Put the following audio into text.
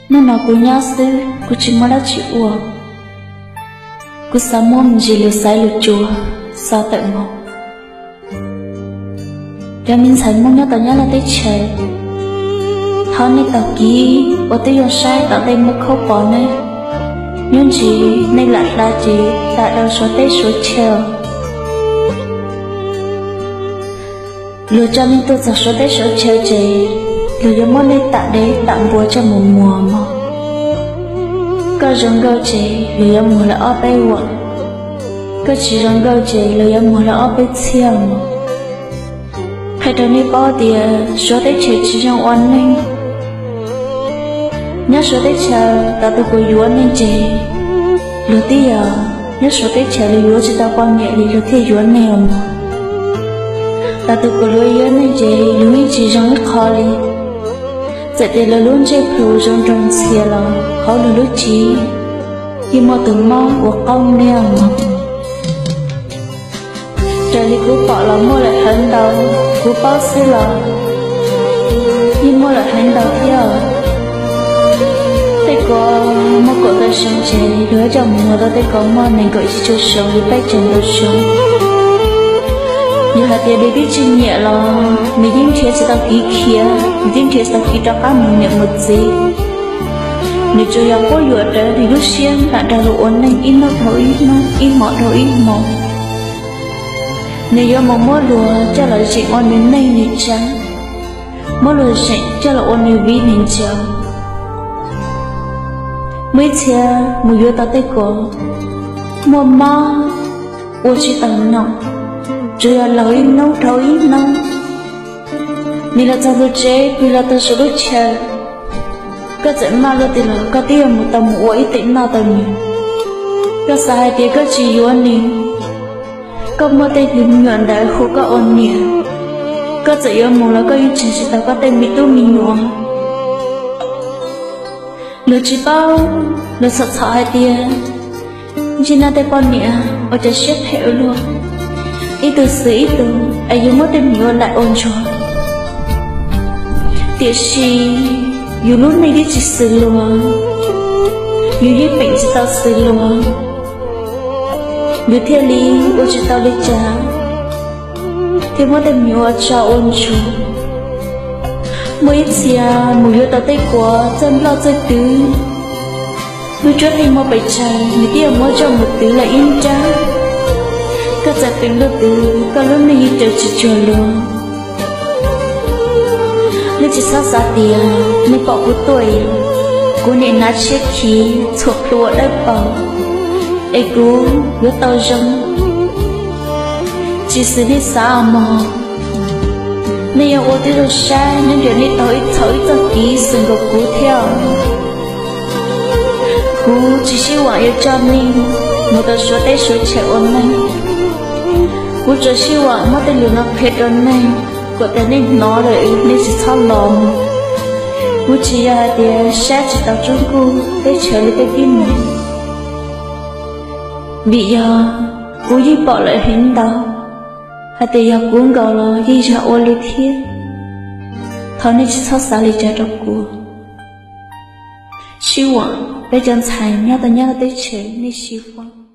Hnub no kuv nyob xwb, kuv tsis muaj dab tsi ua. Kuv xav muab me ntsis lus xaiv lus tsuas xa tawm mus. Cov me ntxhais Hmoob nyob tom Nyab Laj teb chaws, thov nej taug kev uas twb zoo saib tom ntej muaj khaub pom ne. Nyob ntsis nej lam hla ces tam rau Suav teb Suav chaw. Luag coj nej tuaj txog Suav teb Suav chaw ces luag yuav muab nej tam dev tam npua coj mus muag mog. Koj zoo nkauj ces luag yuav muag lawv ob peb vuam, koj tsis zoo nkauj ces luag yuav muag lawv ob peb txhiab mog. Qhia rau nej paub tias Suav teb chaws tsis zoo ua neeg. Nyob Suav teb chaws, thaum tus kuv yuav nej ces luag twb yog nyob Suav teb chaws, luag yuav tsis tau poj niam li luag thiaj yuav nej os mog. Thaum tus kuv yuav nej ces luag yeej tsis zoo ib qho li. Txawm tias luag lub ntsej plhu zoo nraug ntxhias los hauv luag lub cev yeej muaj tus mob ua qaub niaj mog. Raws li kuv pom los muaj lawm heev ntau, kuv paub xwb los yeej muaj lawm heev ntau thiab. Tej ko muaj kaum tawm xyoo ces luag coj mus muag rau tej ko muaj nees nkaum tsib caug xyoo li peb caug ntau xyoo. Yog hais tias nws twb tsis nyiam los nws yeej nrhiav tsis tau kev khiav, nws yeej nrhiav tsis tau kev rov qab mus niam mus txiv. Nws tsuas yog quab yuam rawv nws lub siab nram dag luag ua neej ib hnub dhau ib hnub, ib hmo dhau ib hmo. Nws yuav mus muab luag coj los zeem ua nws neej nws tsav, muab luag zeem coj los ua nws viv nws ncaus. Muaj ib txhia mus yuav tau tej ko muaj mob ua tsis tau nom, tsuas yog laug ib hnub dhau ib hnub. Nws los txog lub tsev, nws los txog saum lub chaw, koj txawm maj luaj twg los koj twb yuav mus tau mus ua ib teem noj tau nws. Koj xav hais tias koj tsis yuav nws, koj muaj tej me nyuam ntawd hu koj ua niam, koj txawm yuav mus los koj yeej tseg tsis tau koj tej me tub me nyuam. Luag tsis paub, luag txhom txhom hais tias ntsej nab tej poj niam ua cov siab phem ua luaj, ib tug xwm ib tug es yuav muab tej me nyuam laim ua ntsuag. Tiam sis yus lub neej twb tsis xws luag, yus yeej peem tsis tau xws luag, yus thiaj li ua tsis tau li cas, thiaj muab tej me nyuam ua tso ua ntsuag. Muaj ib txhia mus yuav tau tej ko txawj nploj txawj twv, lub cuab yeej muaj pes tsawg nws twb yuav muab coj mus twv lawm ib nrab. Koj txawm peem luaj twg koj lub neej yeej raws tsis cuag luag. Nej tsis txhob xav tias nej pom kuv tuaj, kuv niam hnav tshiab khiv txhuam plhu ua dawb paug es kuv yuav tau zoo. Tsis xws nej xav mog. Nej yuav ua tib zoo saib nyob ntawm nej tau ib txhau ib txoj kev xwm nkaus kuv thiab. Kuv tsis sib vam yuav coj nej mus tau suav teb suav chaw ua neej. Kuv tsuas sib vam muab tej lus no qhia rau nej, kom tias nej hnov lawm nej tsis txhob los. Kuv tsis yog hais tias saib tsis taus tsob nkuj teb chaws li tej tib neeg, vim yog kuv yeej pom lawm heev ntau, hais tias yog kuv nkaus los yeej yog ua li thiab. Thov nej tsis txhob xav li cas rau kuv. Sib vam peb cov ntxhais nyob tau nyob teb chaws nej sib vam.